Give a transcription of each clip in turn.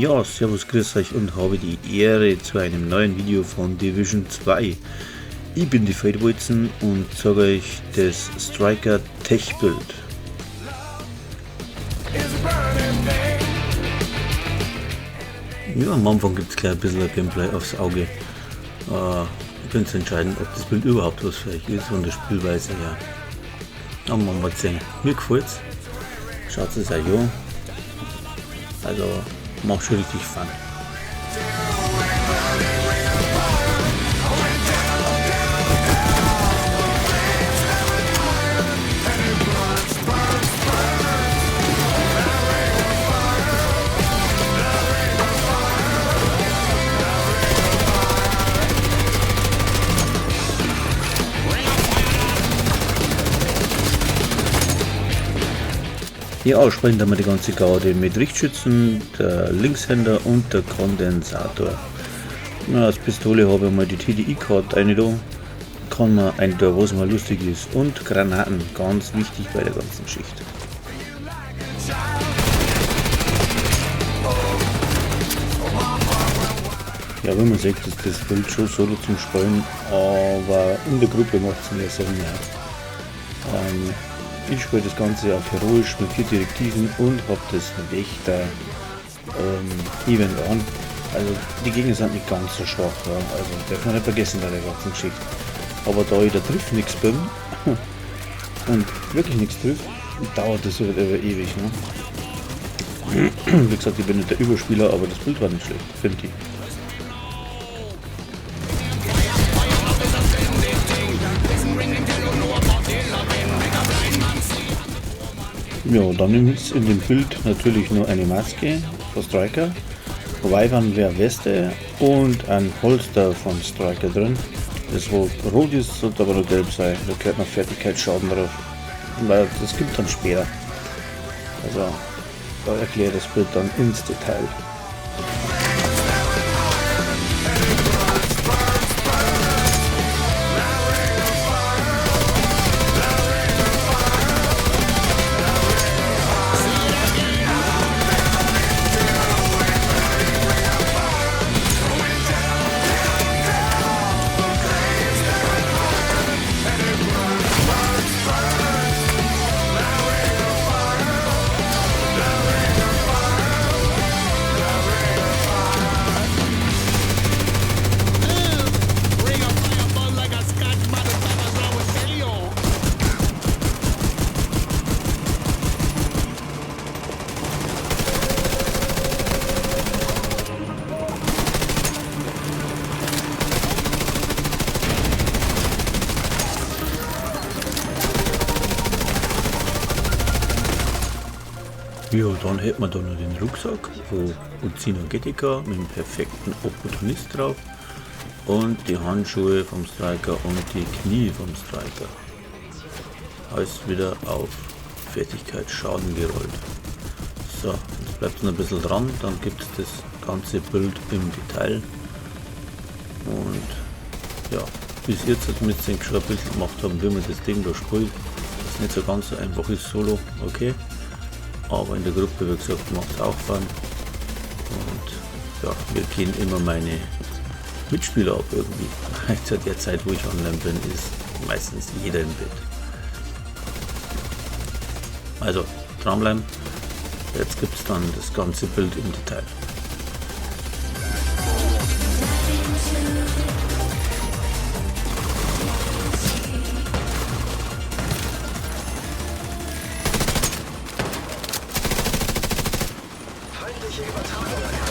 Ja, servus, grüß euch und habe die Ehre zu einem neuen Video von Division 2. Ich bin die Feldwolzen und zeige euch das Striker Tech Build. Ja, am Anfang gibt es gleich ein bisschen ein Gameplay aufs Auge. Ihr könnt entscheiden, ob das Bild überhaupt was für euch ist, von der Spielweise her. Aber mal sehen. Mir gefällt's. Schaut es euch an. Also macht schon richtig Fun. Ja, spielen da wir die ganze Garde mit Richtschützen, der Linkshänder und der Kondensator. Na, als Pistole habe ich mal die TDI-Card eine da. Kann man eine da, was mal lustig ist. Und Granaten, ganz wichtig bei der ganzen Geschichte. Ja, wenn man sieht, ist das Bild schon solo zum Spielen, aber in der Gruppe macht es mehr Sinn. Ja. Ich spiele das Ganze auf heroisch mit 4 Direktiven und hab das Wächter Event an. Also die Gegner sind nicht ganz so schwach, ja. Also darf man nicht vergessen bei der ganzen Geschichte. Aber da ich da trifft nichts bin und wirklich nichts trifft, dauert das halt über ewig. Ne? Wie gesagt, ich bin nicht der Überspieler, aber das Bild war nicht schlecht, finde ich. Ja, dann ist in dem Bild natürlich nur eine Maske von Striker, Wyvern Weste und ein Holster von Striker drin. Das wo rot ist, sollte aber noch gelb sein. Da gehört noch Fertigkeitsschaden drauf. Weil das gibt dann später. Also da erkläre ich das Bild dann ins Detail. Ja, dann hätten wir da noch den Rucksack von Urzino Getica mit dem perfekten Opportunist drauf und die Handschuhe vom Striker und die Knie vom Striker. Alles wieder auf Fertigkeitsschaden gerollt. So, jetzt bleibt noch ein bisschen dran, dann gibt es das ganze Bild im Detail. Und ja, bis jetzt mit dem schon ein bisschen gemacht haben, wie man das Ding da spielt. Das ist nicht so ganz so einfach ist solo, okay. Aber in der Gruppe, wie gesagt, macht es auch Fun. Und ja, wir gehen immer meine Mitspieler ab irgendwie. Zu der Zeit, wo ich online bin, ist meistens jeder im Bett. Also, dranbleiben. Jetzt gibt es dann das ganze Bild im Detail. Übertragung erkannt.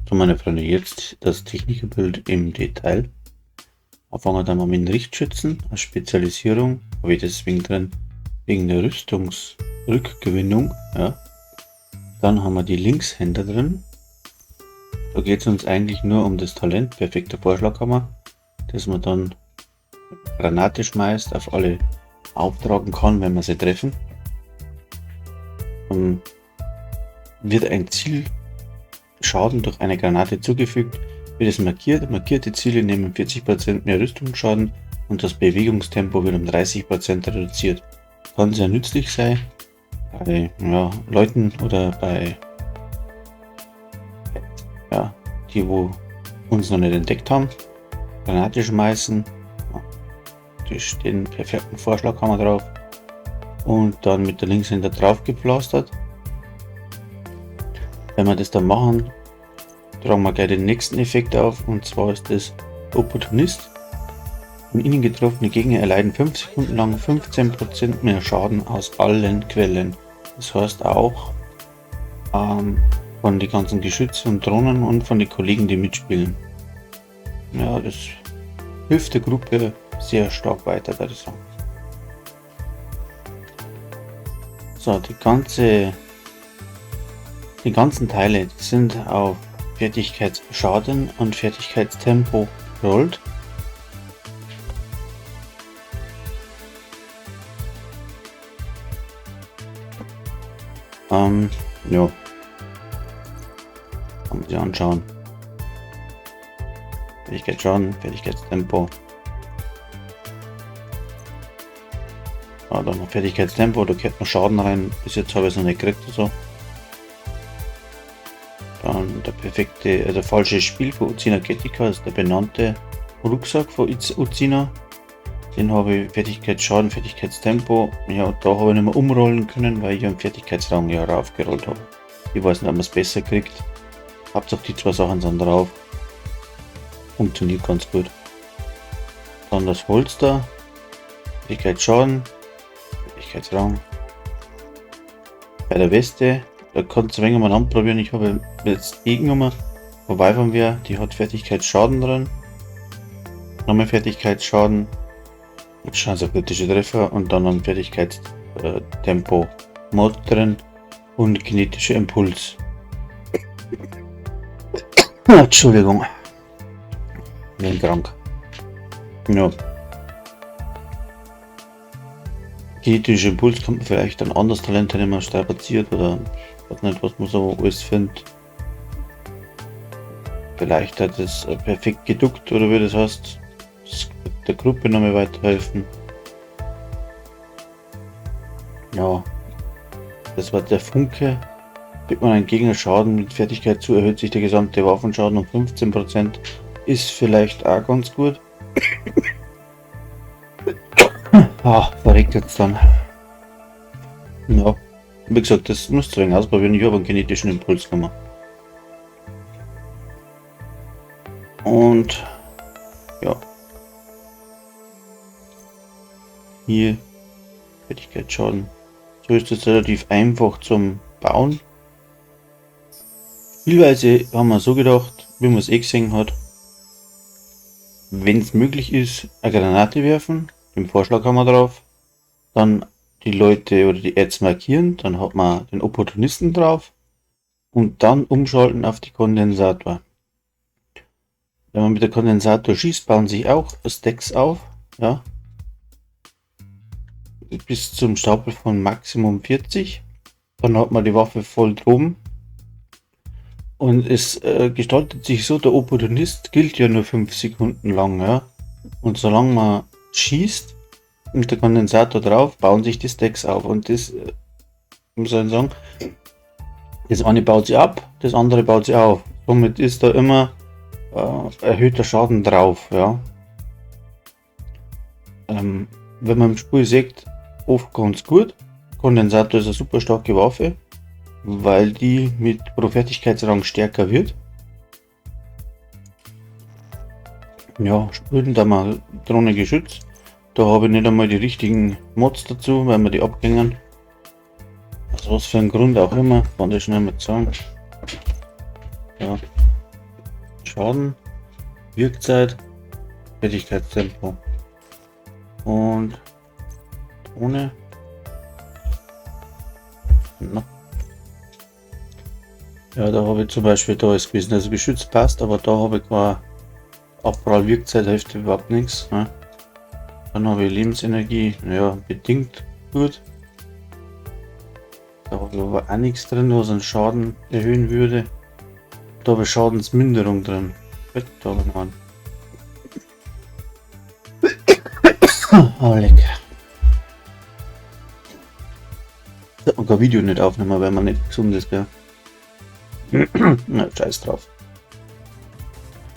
So, meine Freunde, jetzt das Technikerbild im Detail. Anfangen wir dann mal mit den Richtschützen als Spezialisierung, habe ich deswegen drin, wegen der Rüstungsrückgewinnung. Ja. Dann haben wir die Linkshänder drin. Da geht es uns eigentlich nur um das Talent, perfekter Vorschlaghammer, dass man dann Granate schmeißt, auf alle auftragen kann, wenn wir sie treffen. Wird ein Ziel Schaden durch eine Granate zugefügt, wird es markiert. Markierte Ziele nehmen 40% mehr Rüstungsschaden und das Bewegungstempo wird um 30% reduziert. Kann sehr nützlich sein bei, ja, Leuten oder bei, ja, die wo uns noch nicht entdeckt haben. Granate schmeißen, ja, durch den perfekten Vorschlag haben wir drauf und dann mit der Linkshänder drauf gepflastert. Wenn wir das dann machen, tragen wir gleich den nächsten Effekt auf, und zwar ist das Opportunist. Von ihnen getroffene Gegner erleiden 5 Sekunden lang 15% mehr Schaden aus allen Quellen. Das heißt auch von den ganzen Geschützen und Drohnen und von den Kollegen, die mitspielen. Ja, das hilft der Gruppe sehr stark weiter, würde ich sagen. So, die ganzen Teile sind auf Fertigkeitsschaden und Fertigkeitstempo gerollt. Ja, kann man sich anschauen. Fertigkeitsschaden, Fertigkeitstempo. Ah, da haben wir Fertigkeitstempo, da kehrt man Schaden rein. Bis jetzt habe ich es noch nicht gekriegt oder so. Dann der der falsche Spiel von Uzina Getica, das ist der benannte Rucksack von Uzina. Den habe ich Fertigkeitsschaden, Fertigkeitstempo. Ja, und da habe ich nicht mehr umrollen können, weil ich einen Fertigkeitsrang ja raufgerollt habe. Ich weiß nicht, ob man es besser kriegt. Hauptsache die zwei Sachen sind drauf. Funktioniert ganz gut. Dann das Holster. Fertigkeitsschaden, Fertigkeitsrang. Bei der Weste, da kannst du ein wenig mal anprobieren. Ich habe jetzt die genommen, wobei von mir, die hat Fertigkeitsschaden drin. Nochmal Fertigkeitsschaden. Chance auf kritische Treffer und dann einen Fertigkeitstempo Mod drin und kinetischer Impuls. Entschuldigung. Bin krank. Ja. Kinetischer Impuls kommt man vielleicht ein anderes Talent, wenn man strapaziert oder weiß nicht, was man so alles findet. Vielleicht hat es perfekt geduckt oder wie das heißt. Das wird der Gruppe nochmal weiterhelfen. Ja, das war der Funke. Gibt man einen Gegner Schaden mit Fertigkeit zu, erhöht sich der gesamte Waffenschaden um 15%. Ist vielleicht auch ganz gut. Ah, verreckt jetzt dann. Ja, wie gesagt, das musst du ausprobieren. Ich habe einen kinetischen Impuls genommen. Und ja. Hier Fertigkeitsschaden. So ist es relativ einfach zum Bauen. Spielweise haben wir so gedacht, wie man es eh gesehen hat. Wenn es möglich ist, eine Granate werfen, den Vorschlag haben wir drauf. Dann die Leute oder die Ads markieren, dann hat man den Opportunisten drauf und dann umschalten auf die Kondensator. Wenn man mit der Kondensator schießt, bauen sich auch Stacks auf, ja, bis zum Stapel von Maximum 40. Dann hat man die Waffe voll droben. Und es gestaltet sich so, der Opportunist gilt ja nur 5 Sekunden lang, ja. Und solange man schießt, mit der Kondensator drauf, bauen sich die Stacks auf. Und das, muss ich sagen, das eine baut sie ab, das andere baut sie auf. Somit ist da immer erhöhter Schaden drauf, ja. Wenn man im Spiel sieht, oft ganz gut. Kondensator ist eine super starke Waffe, weil die mit pro Fertigkeitsrang stärker wird. Ja, spielen da mal Drohne geschützt. Da habe ich nicht einmal die richtigen Mods dazu, weil wir die abgängen. Also was für ein Grund auch immer, kann ich schnell mal sagen. Ja. Schaden, Wirkzeit, Fertigkeitstempo und Drohne. Na. Ja, da habe ich zum Beispiel da ist gewesen, also Geschütz passt, aber da habe ich keine Abprallwirkzeit, hilft überhaupt nichts. Ne? Dann habe ich Lebensenergie, ja, bedingt gut. Da habe ich aber auch nichts drin, was einen Schaden erhöhen würde. Da habe ich Schadensminderung drin. Da habe ich noch einen. Oh, lecker. Man kann Video nicht aufnehmen, weil man nicht gesund ist, gell? Na, scheiß drauf.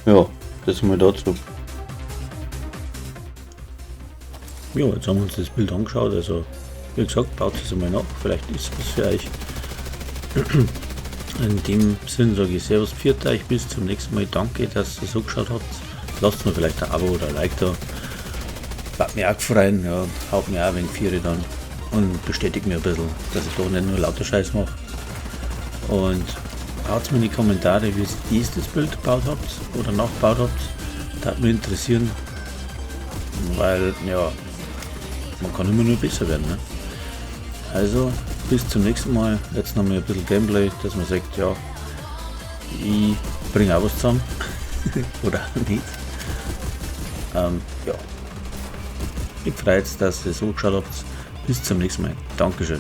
Ja, das mal dazu. Ja, jetzt haben wir uns das Bild angeschaut. Also, wie gesagt, baut es einmal nach. Vielleicht ist was für euch. In dem Sinn sage ich Servus, pfiat euch, bis zum nächsten Mal. Danke, dass ihr so geschaut habt. Lasst mir vielleicht ein Abo oder ein Like da. Würde mich auch freuen, ja, haut mir auch ein wenig Viere dann und bestätigt mir ein bisschen, dass ich doch nicht nur lauter Scheiß mache. Und haut mir in die Kommentare, wie ihr das Bild gebaut habt oder nachgebaut habt. Das würde mich interessieren, weil, ja, man kann immer nur besser werden. Ne? Also, bis zum nächsten Mal. Jetzt noch mal ein bisschen Gameplay, dass man sagt, ja, ich bringe auch was zusammen. Oder nicht. Ja. Ich freue mich, dass ihr so geschaut habt. Bis zum nächsten Mal. Dankeschön.